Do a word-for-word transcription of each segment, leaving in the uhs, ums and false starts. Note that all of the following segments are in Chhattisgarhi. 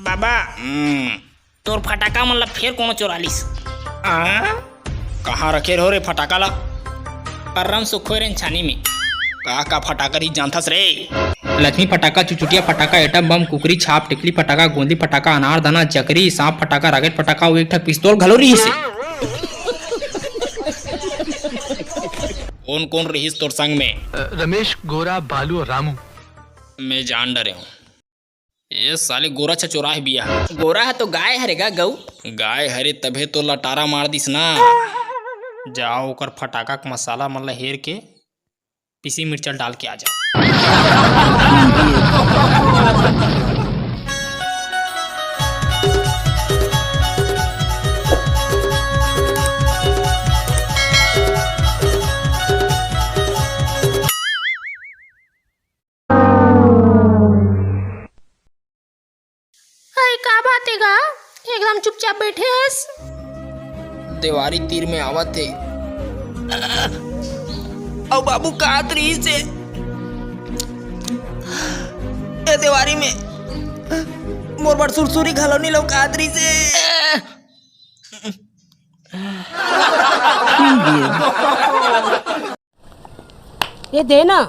बाबा, हम्म। तोर फटाका मन ला फेर कोनो चोरा लिस। आ? कहाँ रखे रहो रे फटाका ला? परम सुखोय रे छानी में। का का फटाका रही जानथस रे? लक्ष्मी फटाका, चुचुटिया फटाका, एटम बम, कुकरी छाप, टिकली फटाका, गोंदी फटाका, अनार दाना, चकरी, सांप फटाका, रॉकेट फटाका अउ एक ठक पिस्तौल घलो रहिस हे। कोन कोन रहिस तोर संग में? अ, रमेश, गोरा, बालू और रामू। मैं जान डरे हूँ। ए साले गोरा छ चोराह बिया। गोरा ह तो गाय हरे गा गऊ। गाय हरे तभे तो लटारा मार दिस ना। जाओ ओकर फटाका के मसाला मन ल हेर के पीसी मिर्चा ल डाल के आ जाओ। अरे का बात हे गा, एकदम चुपचाप बैठे हस। देवारी तीर में आवत हे। अउ बाबू कात रहिस हे, ए देवारी में मोर बर सुरसुरी घलो नी लौकात रहिस हे। ये दे ना।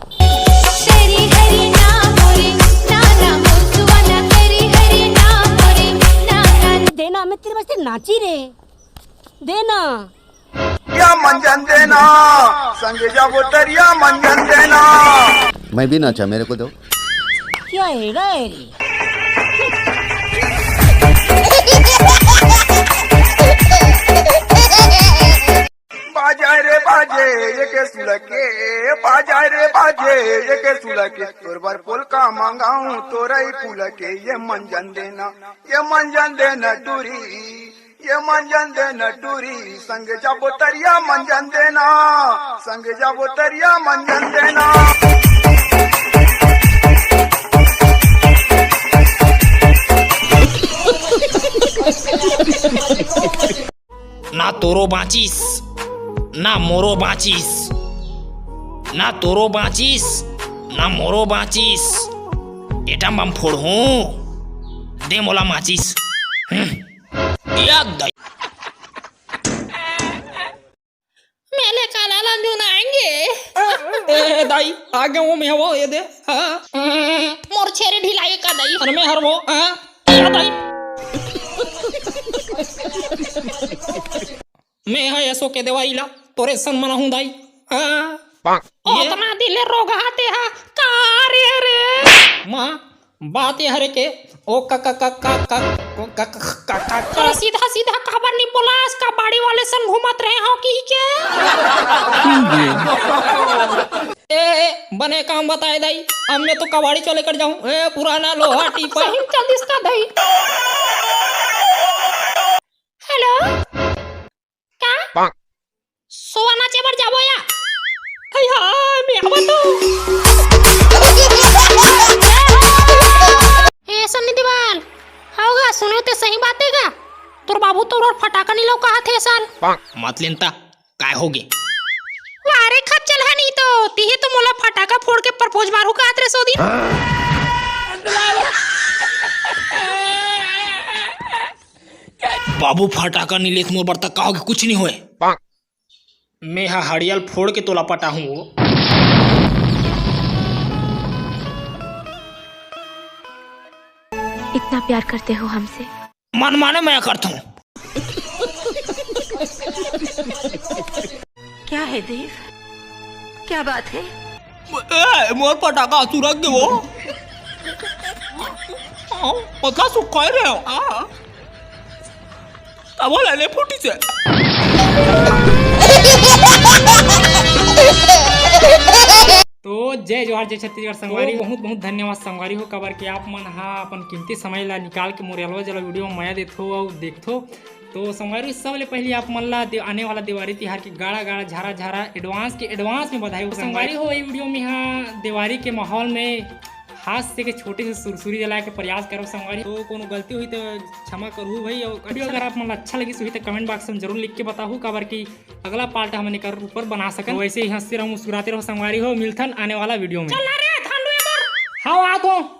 तेरी हरी ना मोरे, ना ना मोसुआ ना, तेरी हरी ना मोरे, ना ना। दे ना, मैं तेरे वास्ते नाची रे। दे ना। या मंजन देना, संगे जाबो तरिया मंजन देना। मैं भी नाचा, मेरे को दो। क्या हेड़ा है रे? बाजा रे बाजे ये के सुलके, बाजा रे बाजे ये के सुलके, तोर बर पोलका मंगाऊं तोरई फूल के, ये मंजन देना, ये मंजन देना टूरी, ये मंजन देना टूरी, संग जाबो तरिया मंजन देना, संग जाबो तरिया मंजन देना। ना तोरो बाँचिस, ना मोरो बाँचिस, ना तोरो बाँचिस, ना मोरो बाँचिस। एटम बम फोड़हूँ, दे मोला माचिस। हम्म, याद दई। मेले काला ला जुनाएंगे। ए, ए, दाई, आगे वो में वो, ये दे। हाँ। मोर छेरी ढिलाई का दाई। अरे मैं हर वो, हाँ। ए, दाई। मैं हा एसो के देवारी ला तोरे सन मनाहूँ दाई। हाँ। पाक। ये ओतना दिल रोगहा ते हा का रे रे? माँ, बात ये हरे के ओ का का का का का का का का का का। तो सीधा सीधा काबर नी बोलास, कबाड़ी वाले सन घूमत रहे हो की के? ए, ए, बने काम बताए दाई, अब मैं तो कबाड़ी चले कर जाऊँ। ए, पुराना लोहा टीपा। सही चल दिस का दाई। हेलो, का? पाक। सोवा नाचे बर जाबो या? हाय हाय, मैं आवा तो। ए सन्नी देवाल, हाव गा, सुने ते सही बात हे गा? तोर बाबू तोर बर फटाका नी लौकाहत हे साल। पाक। मत लेन ता, काय होगे? अरे खच्चर हा नी तो, तिही तो मोला फटाका फोड़ के परपोज मारहू काहत रे सोदी। बाबू फटाका नी लेत मोर बर त का होगे, कुछ नी होय। पाक। मैं हा हड़ियल फोड़ के तोला पटाहूँ वो। इतना प्यार करते हो हमसे? मन माने मया करथूँ। क्या है देव, क्या बात है? ए, मोर पटाखा सुरक गे वो। हाँ, पतला सुखाए रहे हो। हाँ। तब वो ले ले फूटी से। तो जय जोहार, जय छत्तीसगढ़ संगवारी हो। बहुत बहुत धन्यवाद संगवारी हो, काबर कि आप मन हा अपन कीमती समय ला निकाल के मोर अलवा जलवा वीडियो में मया देथो अउ देखथो। तो संगवारी, सबले पहले आप मन ला दे-, आने वाला देवारी तिहार के गाड़ा गाड़ा झारा झारा एडवांस के एडवांस में बधाई हो संगवारी हो। ये वीडियो में हा देवारी के माहौल में हाथ से के छोटे से सुरसुरी जलाए के प्रयास करब संगवारी। तो कोनो गलती होही तो क्षमा करहू भाई। और वीडियो अगर आप मन ला अच्छा लगिस होही तो कमेंट बॉक्स में जरूर लिख के बताहू, काबर कि अगला पार्ट हमन एकर ऊपर बना सकन। तो ऐसे ही हंसते रहो, मुस्कुराते रहो संगवारी हो। मिलथन आने वाला वीडियो में। चल ना रे, धान लुए बर। हाँ, आ तो।